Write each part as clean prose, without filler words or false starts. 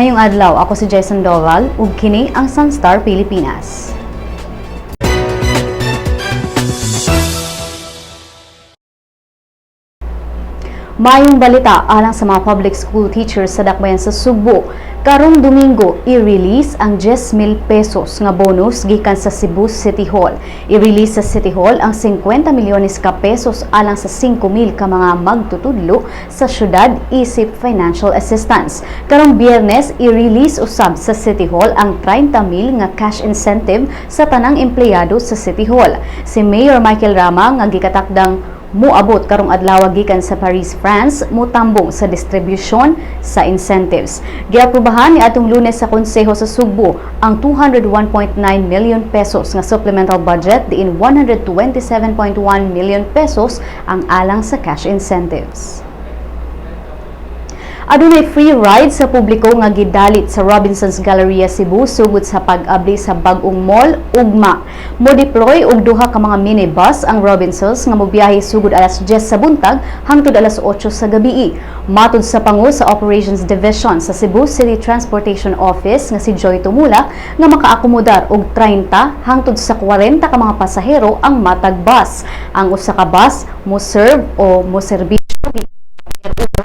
Maayong adlaw, ako si Jason Doval ug kini ang Sunstar Pilipinas. Maayong balita alang sa mga public school teachers sa Dakbayan sa Sugbo. Karong Domingo, i-release ang 10,000 pesos nga bonus gikan sa Cebu City Hall. I-release sa City Hall ang 50 milyones ka pesos alang sa 5,000 ka mga magtutudlo sa syudad isip financial assistance. Karong Biyernes, i-release usab sa City Hall ang 30,000 nga cash incentive sa tanang empleyado sa City Hall. Si Mayor Michael Rama nga gikatakdang muabot karong adlaw gikan sa Paris, France, mutambong sa distribusyon sa incentives. Giaprobahan ni atong Lunes sa Konseho sa Sugbo ang 201.9 million pesos nga supplemental budget diin 127.1 million pesos ang alang sa cash incentives. Adunay free ride sa publiko nga gidalit sa Robinsons Galleria Cebu sugod sa pag-abli sa bag-ong mall ugma. Mo-deploy og duha ka mga minibus ang Robinsons nga mobiyahe sugod alas 10 sa buntag hangtod alas 8 sa gabii. Matud sa pangu sa Operations Division sa Cebu City Transportation Office nga si Joy Tumulak nga makaakomodar og 30 hangtod sa 40 ka mga pasahero ang matag bus. Ang usa ka bus mo serve o mo serbisyo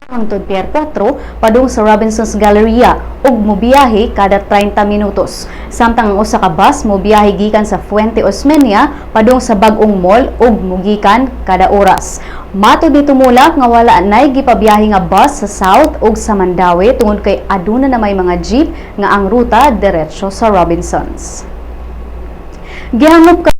hangtod Pier 4 padung sa Robinsons Galleria ug mobiyahe kada 30 minutos. Samtang ang usa ka bus mobiyahe gikan sa Fuente Osmeña padung sa bag-ong mall ug mogikan kada oras. Matod ni Tumulak nga wala nay gipabiyahe nga bus sa South ug sa Mandaue tungod kay aduna na may mga jeep nga ang ruta diretso sa Robinsons. Gihangop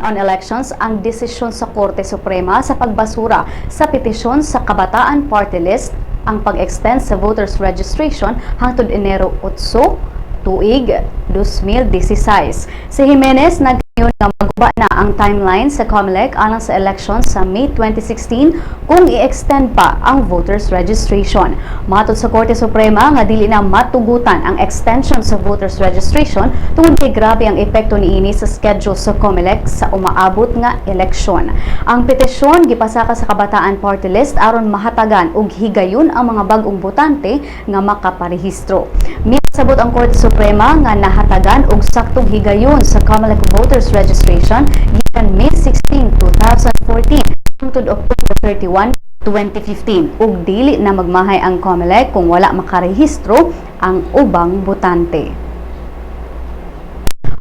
on Elections ang desisyon sa Korte Suprema sa pagbasura sa petisyon sa Kabataan Party List ang pag-extend sa voters registration hangtod Enero 8, tuig 2016. Si Jimenez nag-ingon nga maguba na ang timeline sa COMELEC alang sa election sa May 2016 kung i-extend pa ang voters registration. Matod sa Korte Suprema nga dili na matugutan ang extension sa voters registration tungod kay grabe ang epekto niini sa schedule sa COMELEC sa umaabot nga eleksyon. Ang petisyon gipasaka sa Kabataan Party List aron mahatagan og higayon ang mga bag-ong botante nga makaparehistro. Misabot ang Korte Suprema nga nahatagan og saktong higayon sa COMELEC voters registration gikan May 16, 2014 hangtod October 31, 2015 ug dili na magmahay ang COMELEC kung wala makarehistro ang ubang botante.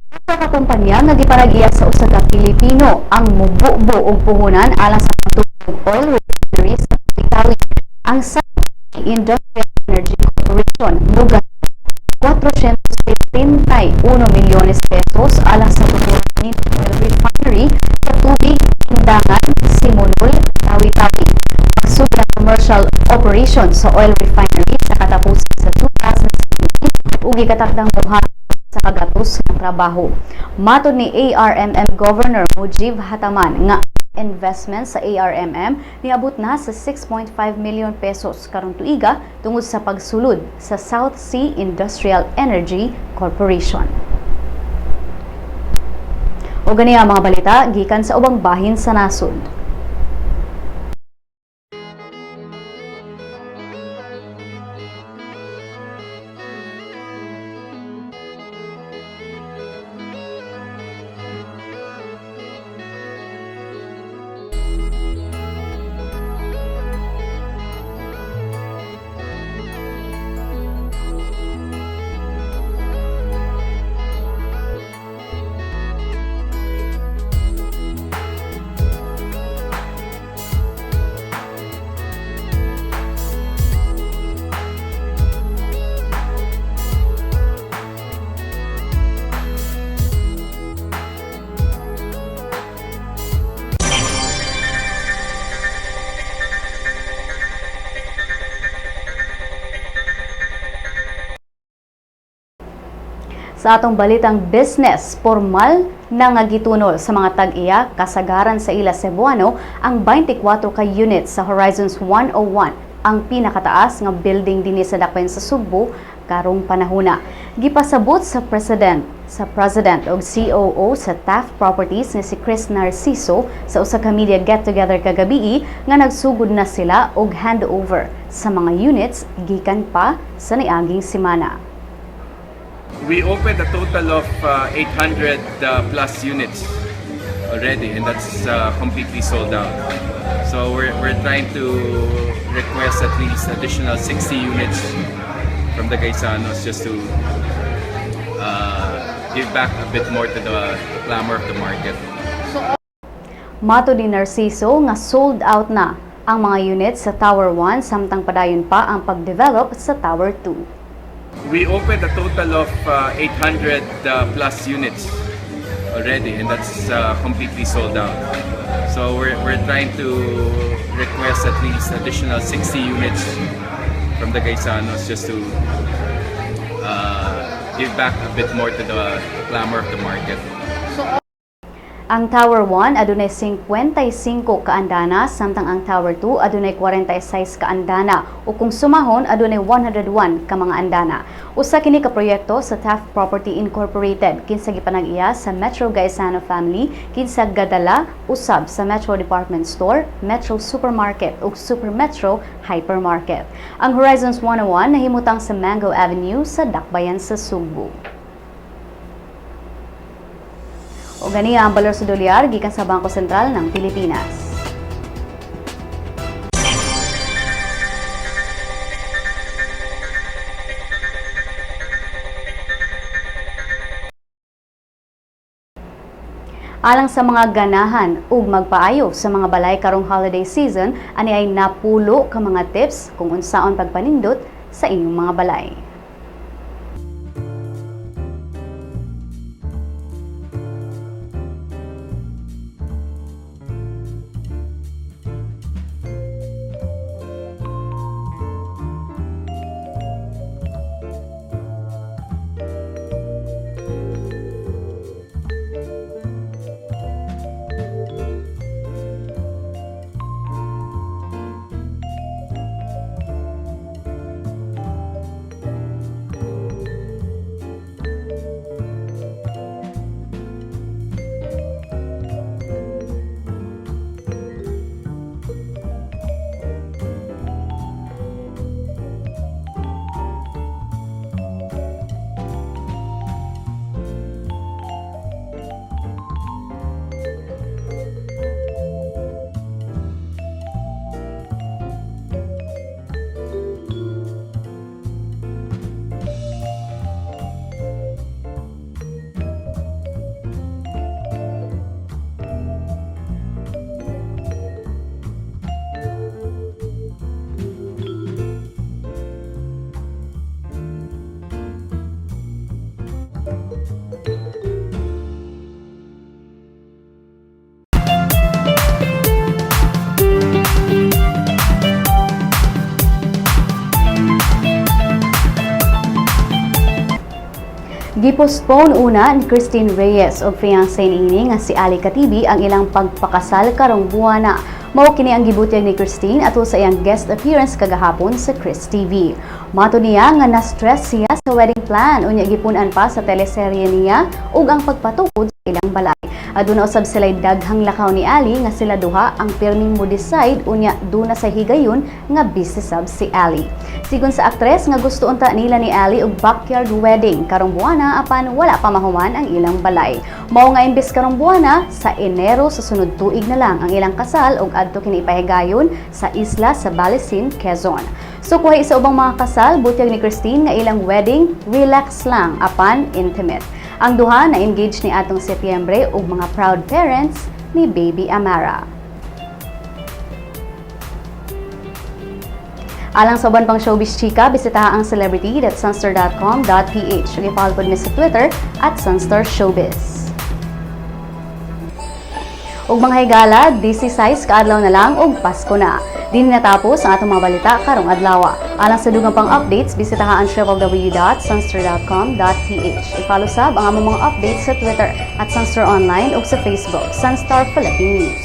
Usa ka kumpanya nga giparag-iya sa usa ka Pilipino ang mububo og puhunan alang sa pagtubo og oil refinery sa Tawi. Ang South Industrial Energy Corporation muga 471 milyones pesos alang sa tuturan ni oil refinery sa Tubig Indangan, Simunul, Tawi-Tawi. Magsugod ang commercial operation sa oil refinery sa katapusan sa 2017 ug gikatakdang muhatag sa kagatos nga trabaho. Matod ni ARMM Governor Mujib Hataman nga investment sa ARMM niabot na sa 6.5 million pesos karong tuiga tungod sa pagsulod sa South Sea Industrial Energy Corporation. O gani ang mga balita gikan sa ubang bahin sa nasod. Sa atong balitang business, formal na nga gitunol sa mga tag-iya kasagaran sa ila Cebuano ang 24 ka units sa Horizons 101, ang pinakataas nga building dinhi sa Dakbayan sa Sugbo karong panahona. Gipasabot sa President Sa President ug COO sa Taft Properties nga si Chris Narciso sa usa ka media get-together kagabii nga nagsugod na sila og handover sa mga units gikan pa sa niaging semana. We opened a total of 800 plus units already, and that's completely sold out. So we're trying to request at least additional 60 units from the Gaisanos just to give back a bit more to the clamor of the market. Matod ni Narciso nga sold out na ang mga units sa Tower 1 samtang padayon pa ang pag-develop sa Tower 2. We opened a total of 800 plus units already, and that's completely sold out. So we're trying to request at least additional 60 units from the Gaisanos just to give back a bit more to the clamor of the market. Ang Tower 1 adunay 55 kaandana samtang ang Tower 2 adunay 46 kaandana o kung sumahon, adunay 101 ka mga andana. Usa kini ka proyekto sa Taft Property Incorporated kinsa gipanag-iya sa Metro Gaisano family, kinsa gadala usab sa Metro Department Store, Metro Supermarket ug Super Metro Hypermarket. Ang Horizons 101 nahimutang sa Mango Avenue sa Dakbayan sa Sugbo. O ganiya ang balor sa dolyar gikan sa Bangko Sentral ng Pilipinas. Alang sa mga ganahan ug magpaayo sa mga balay karong holiday season, ani ay napulo ka mga tips kung unsaon pagpanindot sa inyong mga balay. Gipostpone una ni Christine Reyes og fiancé niini nga si Ali Katibi ang ilang pagpakasal karong buwana. Mao kini ang gibutyag ni Christine atol sa iyang guest appearance kagahapon sa Kris TV. Matod niya nga na-stress siya sa wedding plan unya gipun-an pa sa teleserye niya ug ang pagpatukod sa ilang balay. Aduna usab sila daghang lakaw ni Ali nga sila duha ang pirming mo decide unya duna sa higayon nga busy sab si Ali. Sigon sa aktres nga gusto unta nila ni Ali og backyard wedding karong buwana, apan wala pa mahuman ang ilang balay. Mao nga imbes karong buwana, sa Enero sa sunod tuig na lang ang ilang kasal ug adto kini ipahigayon sa isla sa Balesin, Quezon. So kuhay sa ubang mga kasal, butyag ni Christine nga ilang wedding relax lang apan intimate. Ang duha na engaged ni atong Setyembre ug mga proud parents ni baby Amara. Alang sa uban pang showbiz chika, bisitaha ang celebrity.sunstar.com.ph. Ug i-follow pod mi sa Twitter @SunstarShowbiz. Ug mga higala, 16 kaadlaw na lang og Pasko na. Dinhi natapos ang atong mga balita karong adlaw. Alang sa dugang pang updates, bisitaha ang www.sunstar.com.ph. I-follow sab ang among mga updates sa Twitter @SunstarOnline ug sa Facebook, Sunstar Philippine News.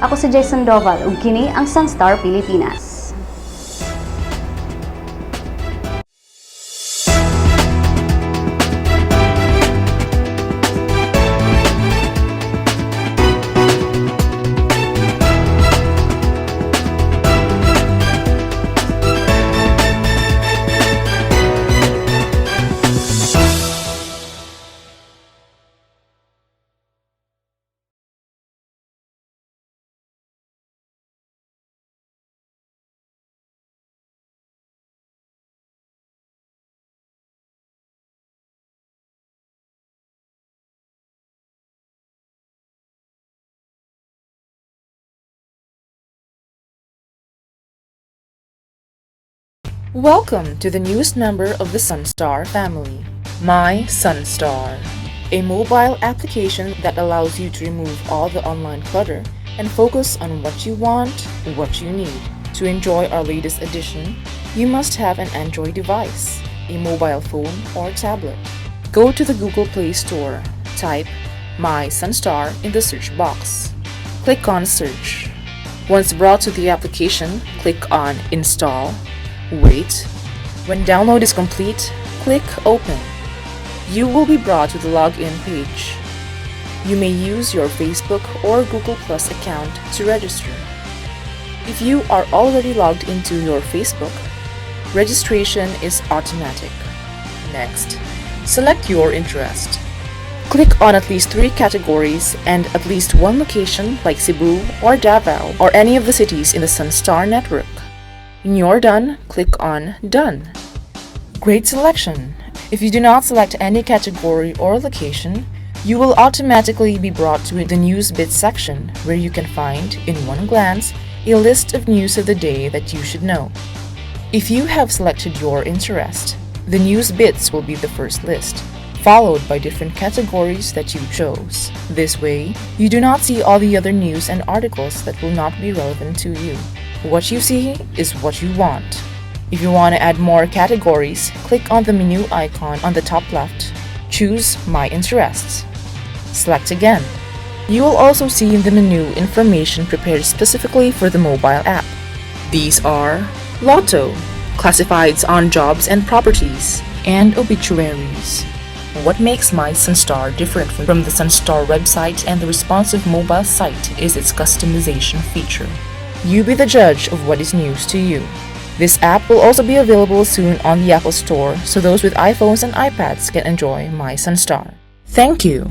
Ako si Jason Doval ug kini ang Sunstar Pilipinas. Welcome to the newest member of the Sunstar family, My Sunstar, a mobile application that allows you to remove all the online clutter and focus on what you want, what you need. To enjoy our latest edition, you must have an Android device, a mobile phone or tablet. Go to the Google Play Store, type "My Sunstar" in the search box. Click on Search. Once brought to the application, click on Install. Wait. When download is complete, click Open. You will be brought to the login page. You may use your Facebook or Google Plus account to register. If you are already logged into your Facebook, registration is automatic. Next, select your interest. Click on at least three categories and at least one location like Cebu or Davao or any of the cities in the Sunstar network. When you're done, click on Done. Great selection! If you do not select any category or location, you will automatically be brought to the News Bits section, where you can find, in one glance, a list of news of the day that you should know. If you have selected your interest, the News Bits will be the first list, followed by different categories that you chose. This way, you do not see all the other news and articles that will not be relevant to you. What you see is what you want. If you want to add more categories, click on the menu icon on the top left. Choose My Interests. Select again. You will also see in the menu information prepared specifically for the mobile app. These are Lotto, classifieds on jobs and properties, and obituaries. What makes My Sunstar different from the Sunstar website and the responsive mobile site is its customization feature. You be the judge of what is news to you. This app will also be available soon on the Apple Store, so those with iPhones and iPads can enjoy My Sunstar. Thank you.